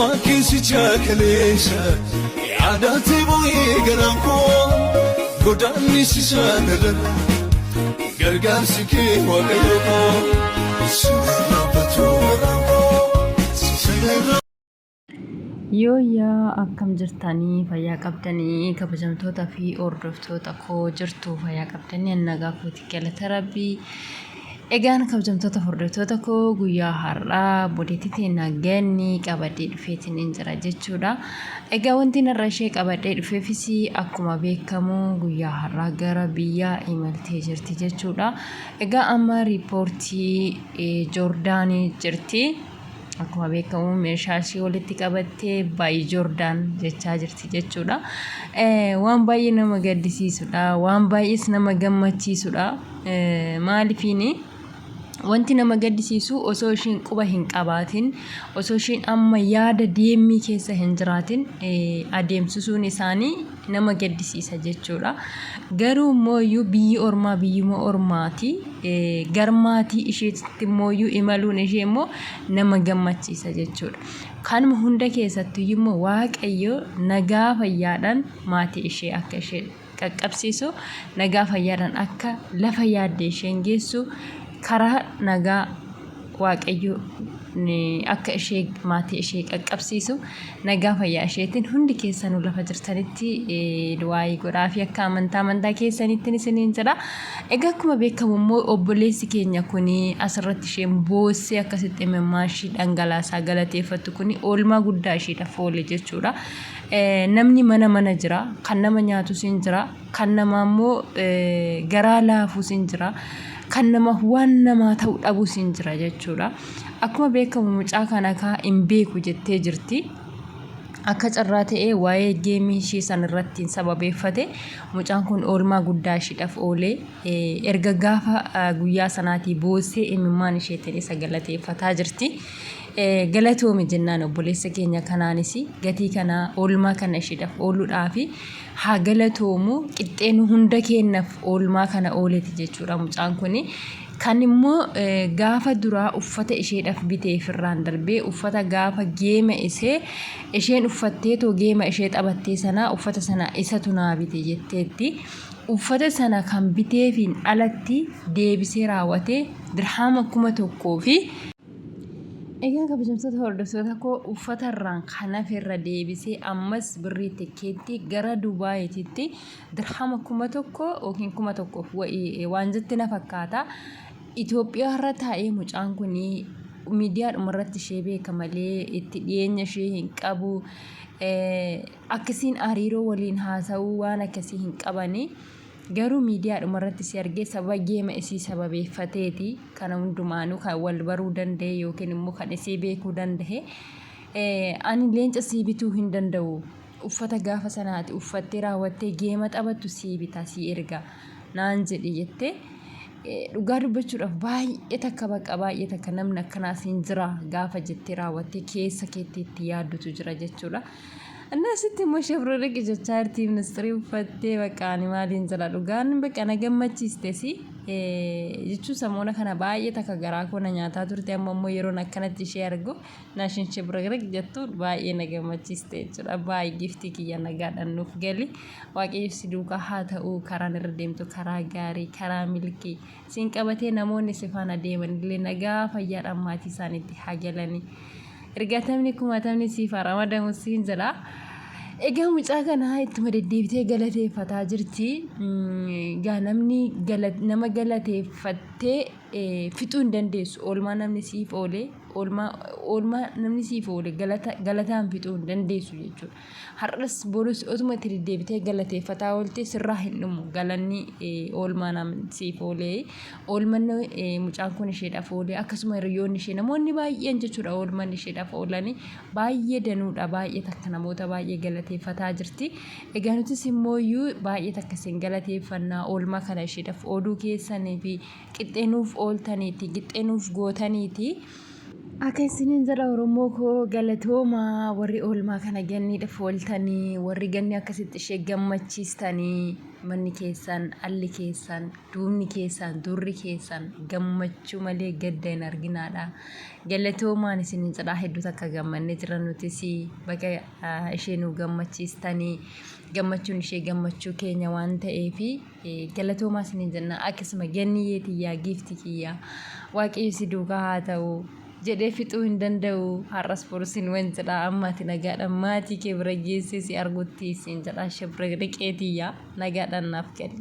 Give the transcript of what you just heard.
Oolmaa keessicha kaleessa yaadaatti bu'ee garaan koo godaannisi sana gargaarsi kee waaqayyo koo si garaan koo si sana. Yooyyaa akkam jirtanii fayyaa qabdanii kabajamtoota fi hordoftoota koo jirtu fayyaa qabdanii an nagaa kooti galata rabbii egaan kabajamtoota hordoftoota koo guyyaa har'aa bodeetti naganni qabadhee dhufeetiin hin jira jechuudha egaa wanti narra ishee qabadhee dhufeefis akkuma beekamu guyyaa har'aa gara biyyaa imaltee jirti jechuudha egaa amma riippoortii joordaanii jirti. Akkuma beekamu meeshaa ishii walitti qabattee baay'ee Joordaan jechaa jirti jechuudha. Waan baay'ee nama gaddisiisudha. Waan baay'ees nama gammachiisudha. Maaliifiini wanti nama gaddisiisu osoo ishiin quba hin qabaatin osoo ishiin amma yaada deemmii keessa hin jiraatin adeemsisuun isaanii nama gaddisiisa jechuudha. Garuu immoo iyyuu biyyi ormaa biyyuma ormaati. Gar maatii isheetitti immoo iyyuu imaluun ishee immoo nama gammachiisa jechuudha. Kanuma hunda keessattuyyuu immoo Waaqayyo nagaa fayyaadhaan maatii ishee akka ishee qaqqabsiisu, nagaa fayyaadhaan akka lafa yaadde isheen geessu, karaa nagaa Waaqayyo akka ishee maatii ishee qaqqabsiisu nagaa fayyaa isheetiin hundi keessanuu lafa jirtanitti du'aayii godhaafi akka amantaa amantaa keessanittiin isiniin jedha. Egaa akkuma beekamu immoo obboleessi keenya kun asirratti isheen boossee akkasitti imimmaan ishii dhangalaasaa galateeffattu kun oolmaa guddaa isheedhaaf oole jechuudha. Namni mana mana jira, kan nama nyaatus hin jira, kan namaa immoo garaa laafuus hin jira, kan namaaf waan namaa ta'u dhabuus hin jira jechuudha. Akkuma beekamu mucaa kana kaa hin beeku jettee jirti. Akka carraa ta'ee waa'ee geemii ishee san irratti sababeeffate mucaan kun oolmaa guddaa isheedhaaf oolee erga gaafa guyyaa sanaatii boossee imimmaan isheetiin isa galateeffataa jirti. Galatoomi jennaan obboleessa keenya kanaanis gatii kana oolmaa kana isheedhaaf ooluudhaafi haa galatoomu qixxee nu hunda keennaaf oolmaa kana ooleti jechuudha mucaan kuni. Kan immoo gaafa duraa uffata isheedhaaf biteef irraan darbee uffata gaafa geema isee isheen uffatteetoo geema ishee taphattee sana uffata sana isatu naa bite jetteetti. Uffata sana kan biteefiin alatti deebisee raawwatee dirhaama 1000 fi Egaa kabajamtoota hordoftoota koo uffata irraan kan hafe irra deebisee ammas birrii tikkeettii gara Dubaayititti dirhama 1000 yookiin 1000f wa'ii waan jetti na fakkaata. Itoophiyaa irra taa'ee mucaan kun miidiyaadhuma irratti ishee beeka malee itti dhiyeenya ishee hin qabu. Akkasiin hariiroo waliin haasa'uu waan akkasii hin qabani. Garuu miidiyaadhuma irratti si argee sababa geema isii sababeeffateeti kana hundumaanuu kan wal baruu danda'e yookiin immoo kan isii beekuu danda'e. Ani leenca sii bituu hin danda'u. Uffata gaafa sanaati uffattee raawwattee geema taphattu sii bita sii erga naan jedhi jettee dhugaa dubbachuudhaaf baay'ee takka baqa baay'ee takka namni akkanaas hin jira gaafa jettee raawwattee keessa keetti itti yaaddutu jira jechuudha. Innaa sitti immoo shabroriqi jechaa jirti ministirii uffattee bakka ani maaliin jira dhugaan bakka na gammachiistesi jechuun samoona kana baay'ee takka garaa koo na nyaataa turte amma immoo yeroon akkanatti ishee argu naashin shabroriq jettu baay'ee na gammachiiste jechuudha baay'ee giftii kiyya nagaadhaan nuuf gali waaqayyo si duukaa haa ta'u karaan irra deemtu karaa gaarii karaa milkii siin qabatee namoonni si faana deeman illee nagaa fayyaadhaan maatii isaaniitti haa galanii. Ergatamni kumaatamni siif haa ramadamu siin jedha. Egaa mucaa kana ittuma deddeebitee galateeffataa jirti. Egaa namni nama galateeffattee fixuu hin dandeessu. Oolmaa namni siif oole oolmaa namni siif oole galataan fixuu hin dandeessu jechuudha. Har'as borus otuma itti deddeebitee galateeffataa oolte sirraa hin dhumu galanni oolmaa namni siif oolee oolmanni mucaan kun isheedhaaf oolee akkasuma hiriyoonni ishee namoonni baay'een jechuudha oolmanni isheedhaaf oolanii baay'ee danuudha baay'ee takka namoota baay'ee galateeffataa jirti. Egaa nutis immoo iyyuu baay'ee takka isin galateeffannaa oolmaa kana isheedhaaf ooluu keessanii fi qixxee nuuf ooltaniiti qixxee nuuf gootaniiti. Akka isiniin jedha Oromoo koo, galatoomaa warri oolmaa kana ganniidhaaf ooltanii, warri ganni akkasitti ishee gammachiistanii, manni keessan, alli keessan, duubni keessan, durri keessan gammachuu malee gadda hin arginaadha. Galatoomaan isiniin jedha, hedduu takka gammannee jira nutis. Baga ishee nu gammachiistanii, gammachuun ishee gammachuu keenya waan ta'eefi galatoomaa isiniin jenna. Akkasuma Ganniyyee tiyyaa, giifti kiyyaa, Waaqayyo si duukaa haa ta'u jedhee fixuu hin danda'u. Har'as borus hin wan jedha, amma ati nagaadhaan maatii kee bira geessee si argutti siin jedha. Shabraqriqee tiyyaa, nagaadhaan naaf gali.